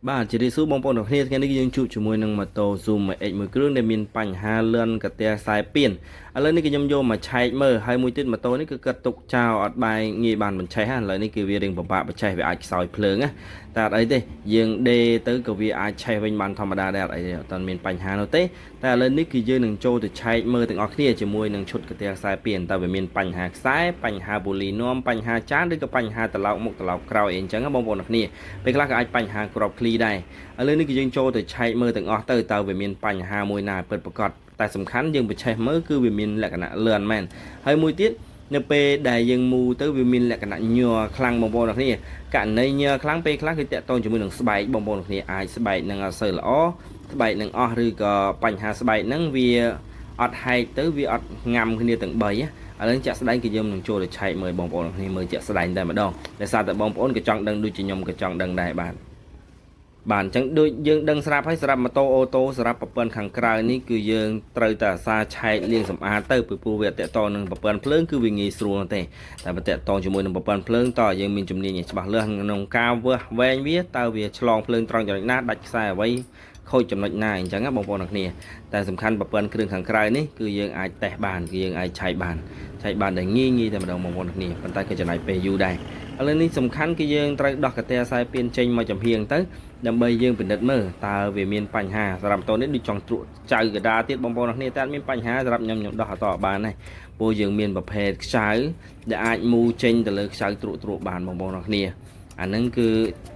បាទជម្រាបសួរបងប្អូនទាំងគ្នាថ្ងៃនេះយើងជួបជាមួយនឹងម៉ូតូ Zoom X មួយគ្រឿងដែលមានបញ្ហាលឿនកន្ទះខ្សែពៀនឥឡូវនេះគឺខ្ញុំយកមកឆែកមើលហើយមួយទៀតម៉ូតូនេះគឺកាត់ទុកចោលអត់បែរងាយបានបញ្ឆេះឥឡូវនេះគឺវារៀងពិបាកបញ្ឆេះវាអាចខ្សោយភ្លើងណាតែអត់អីទេយើងដេទៅក៏វាអាចឆេះវិញបានធម្មតាដែរអត់អីទេអត់ទាន់មានបញ្ហានោះទេតែឥឡូវនេះគឺយើងនឹងចូលទៅឆែកមើលទាំងអស់គ្នាជាមួយនឹងឈុតកន្ទះខ្សែពៀនតើវាមានបញ្ហាខ្សែបញ្ហាពូលីនាំបញ្ហាចានឬក៏បញ្ហាត្រឡោកមុខត្រឡោកក្រោយអីអញ្ចឹងណាបងប្អូនទាំងគ្នាពេលខ្លះក៏អាចបញ្ហាក្របឃ្លីដែរឥឡូវនេះគឺយើងចូលទៅឆែកមើលទាំងអស់ទៅតើវាមានបញ្ហាមួយណាពិតប្រាកដតែសំខាន់យើងបញ្ឆេះមើលគឺវាមានលក្ខណៈលឿនមែនហើយមួយទៀតនៅពេលដែលយើងមូទៅវាមានលក្ខណៈញ័រខ្លាំងបងប្អូនទាំងគ្នាករណីញ័រខ្លាំងពេលខ្លះគឺតាក់ទងជាមួយនឹងស្បែកបងប្អូនទាំងគ្នាអាចស្បែកនឹងអត់សូវល្អស្បែកនឹងអស់ឬក៏បញ្ហាស្បែកនឹងវាអត់ហែកទៅវាអត់ងាំគ្នាទាំង3ណាឥឡូវជាក់ស្ដែងគឺយើងនឹងចូលទៅឆែកមើលបងប្អូនទាំងគ្នាមើលជាក់ស្ដែងតែម្ដងដោយសារតែបងប្អូនក៏ចង់ដឹងដូចជាខ្ញុំក៏ចង់ដឹងដែរបាទបាទអញ្ចឹងដូចយើងដឹងស្រាប់ហើយសម្រាប់ម៉ូតូអូតូសម្រាប់ប្រព័ន្ធខាងក្រៅនេះគឺយើងត្រូវតែអាសាឆែកលាងសម្អាតទៅពីព្រោះវាតាក់ទងនឹងប្រព័ន្ធភ្លើងគឺវាងាយស្រួលទេតែបើតាក់ទងជាមួយនឹងប្រព័ន្ធភ្លើងតើយើងមានជំនាញឲ្យច្បាស់លាស់ក្នុងការវាស់វែងវាតើវាឆ្លងភ្លើងត្រង់ចំណុចណាដាច់ខ្សែអ្វីខូចចំណុចណាអញ្ចឹងណាបងប្អូនទាំងគ្នាតែសំខាន់ប្រព័ន្ធគ្រឿងខាងក្រៅនេះគឺយើងអាចតេស្តបានគឺយើងអាចឆែកបានឆែកបានដែលងាយងាយតែម្ដងបងប្អូនទាំងគ្នាប៉ុន្តែក៏ចំណាយពេលយូរដែរឥឡូវនេះសំខាន់គឺយើងត្រូវដោះកន្ទះខ្សែពៀនចេញមកចំហៀងទៅដើម្បីយើងពិនិត្យមើលតើវាមានបញ្ហាសម្រាប់ម៉ូតូនេះដូចចង់ត្រួតចៅកដាទៀតបងប្អូនទាំងគ្នាតែអត់មានបញ្ហាសម្រាប់ខ្ញុំខ្ញុំដោះអត់តបានដែរព្រោះយើងមានប្រភេទខ្ចៅដែលអាចមូចេញទៅលើខ្ចៅត្រួតត្រួតបានបងប្អូនទាំងគ្នាអាហ្នឹងគឺ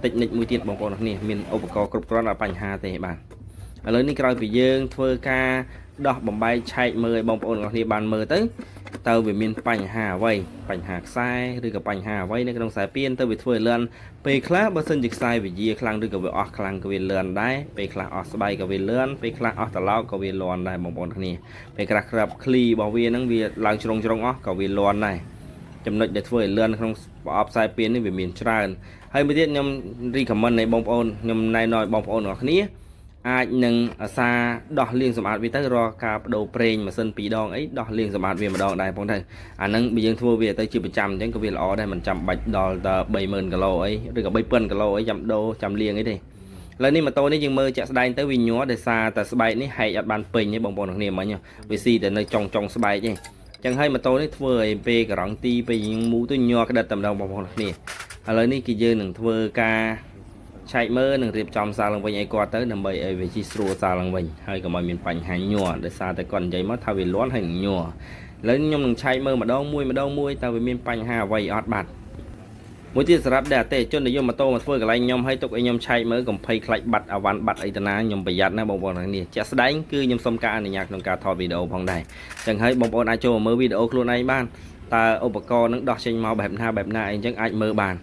តិចនិចមួយទៀតបងប្អូនទាំងគ្នាមានឧបករណ៍គ្រប់គ្រាន់អត់បញ្ហាទេបាទឥឡូវនេះក្រោយពីយើងធ្វើការដោះបំបែកឆែកមើលឲ្យបងប្អូនទាំងគ្នាបានមើលទៅតើវាមានបញ្ហាអ្វីបញ្ហាខ្សែឬក៏បញ្ហាអ្វីនៅក្នុងខ្សែពៀនទៅវាធ្វើឲ្យលឿនពេលខ្លះបើសិនជាខ្សែវាយាខ្លាំងឬក៏វាអស់ខ្លាំងក៏វាលឿនដែរពេលខ្លះអស់ស្បែកក៏វាលឿនពេលខ្លះអស់ត្រឡោកក៏វាលឿនដែរបងប្អូនគ្នាពេលខ្លះក្របឃ្លីរបស់វាហ្នឹងវាឡើងជ្រុងជ្រុងអស់ក៏វាលឿនដែរចំណុចដែលធ្វើឲ្យលឿនក្នុងប្រអប់ខ្សែពៀននេះវាមានច្រើនហើយមួយទៀតខ្ញុំ recommend ឲ្យបងប្អូនខ្ញុំណែនាំឲ្យបងប្អូនទាំងអស់គ្នាអាចនឹងអាសាដោះលាងសម្អាតវាទៅរាល់ការបដូរប្រេងម៉ាស៊ីន2ដងអីដោះលាងសម្អាតវាម្ដងដែរផងទៅអាហ្នឹងបើយើងធ្វើវាទៅជាប្រចាំអញ្ចឹងក៏វាល្អដែរមិនចាំបាច់ដល់តែ30000គីឡូអីឬក៏3000គីឡូអីចាំដូរចាំលាងអីទេឥឡូវនេះម៉ូតូនេះយើងមើលជាក់ស្ដែងទៅវាញ័រដោយសារតែស្បែកនេះហែកអត់បានពេញទេបងប្អូនទាំងគ្នាមិញវាស៊ីតែនៅចុងចុងស្បែកទេចឹងហើយម៉ូតូនេះធ្វើឲ្យពេលករងទីពេលយើងមូទៅញ័រក្តិតតែម្ដងបងប្អូនទាំងគ្នាឥឡូវនេះគឺយើងនឹងធ្វើការឆែកមើលនិងរៀបចំសារឡើងវិញឲ្យគាត់ទៅដើម្បីឲ្យវាជិះស្រួលសារឡើងវិញហើយកុំឲ្យមានបញ្ហាញ័រដោយសារតែគាត់និយាយមកថាវាលាន់ហើយនឹងញ័រឥឡូវខ្ញុំនឹងឆែកមើលម្ដងមួយម្ដងមួយតើវាមានបញ្ហាអ្វីអត់បាទមួយទៀតសម្រាប់ដែលអតិថិជនដែលយកម៉ូតូមកធ្វើកន្លែងខ្ញុំឲ្យទុកឲ្យខ្ញុំឆែកមើលកុំភ័យខ្លាចបាត់អវ៉ាន់បាត់អីតាណាខ្ញុំប្រយ័ត្នណាបងប្អូនទាំងនេះជាក់ស្ដែងគឺខ្ញុំសុំការអនុញ្ញាតក្នុងការថតវីដេអូផងដែរចឹងហើយបងប្អូនអាចចូលមកមើលវីដេអូខ្លួនឯងបានតើឧបករណ៍នឹងដោះចេញមកបែបណាបែបណាអីចឹងអាចមើលបាន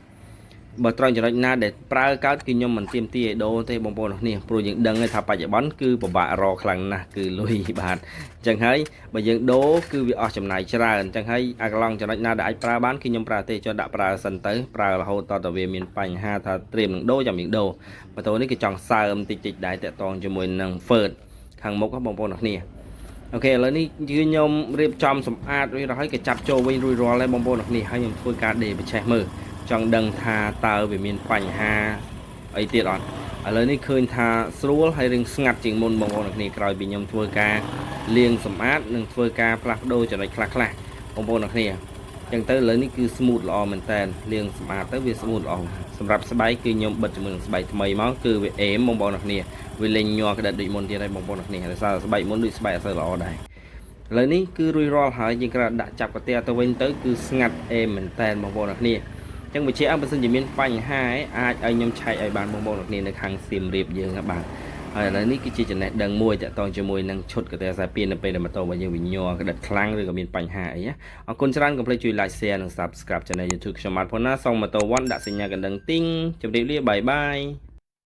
បើត្រង់ចំណុចណាដែលប្រើកើតគឺខ្ញុំមិនទៀមទាឲ្យដូរទេបងប្អូនគ្នាព្រោះយើងដឹងថាបច្ចុប្បន្នគឺពិបាករកខ្លាំងណាស់គឺលុយបាទអញ្ចឹងហើយបើយើងដូរគឺវាអស់ចំណាយច្រើនអញ្ចឹងហើយអាកន្លងចំណុចណាដែលអាចប្រើបានគឺខ្ញុំប្រើទេចុះដាក់ប្រើសិនទៅប្រើរហូតតទៅវាមានបញ្ហាថាត្រៀមនឹងដូរចាំយើងដូរម៉ូតូនេះគឺចង់សើមតិចតិចដែរតាក់ទងជាមួយនឹង Ford ខាងមុខបងប្អូនគ្នាOK ឥឡូវនេះគឺខ្ញុំរៀបចំសម្អាតរួចហើយក៏ចាប់ចូលវិញរួចរាល់ហើយបងប្អូនគ្នាហើយខ្ញុំធ្វើការដេបញ្ឆេះមើលចង់ដឹងថាតើវាមានបញ្ហាអីទៀតអត់ឥឡូវនេះឃើញថាស្រួលហើយរឿងស្ងាត់ជាងមុនបងប្អូនគ្នាក្រោយពីខ្ញុំធ្វើការលាងសម្អាតនិងធ្វើការផ្លាស់ប្ដូរចំណុចខ្លះខ្លះបងប្អូនគ្នាចឹងទៅឥឡូវនេះគឺ smooth ល្អមែនតើលាងសម្អាតទៅវា smooth ល្អសម្រាប់ស្បែកគឺខ្ញុំបិទជាមួយនឹងស្បែកថ្មីមកគឺវាអេមបងប្អូនគ្នាវាលេងញ័រក្តិតដូចមុនទៀតហើយបងប្អូនគ្នាដោយសារស្បែកមុនដូចស្បែកអត់សូវល្អដែរឥឡូវនេះគឺរួចរាល់ហើយយើងគ្រាន់ដាក់ចាប់កាទៀទៅវិញទៅគឺស្ងាត់អេមមែនតើបងប្អូនគ្នាចឹងបញ្ជាក់បើសិនជាមានបញ្ហាអាចឲ្យខ្ញុំឆែកឲ្យបានបងប្អូនគ្នានៅខាងសៀមរាបយើងបាទហើយឥឡូវនេះគឺជាចំណេះដឹងមួយតាក់ទងជាមួយនឹងឈុតកន្ទះខ្សែពៀននៅពេលដែលម៉ូតូរបស់យើងវាញ័រក្តិតខ្លាំងឬក៏មានបញ្ហាអីណាអរគុណច្រើនកុំភ្លេចជួយ like share និង subscribe channel YouTube ខ្ញុំបាទផូណាសុងម៉ូតូ1ដាក់សញ្ញាកណ្ដឹងទីងជម្រាបលា bye bye.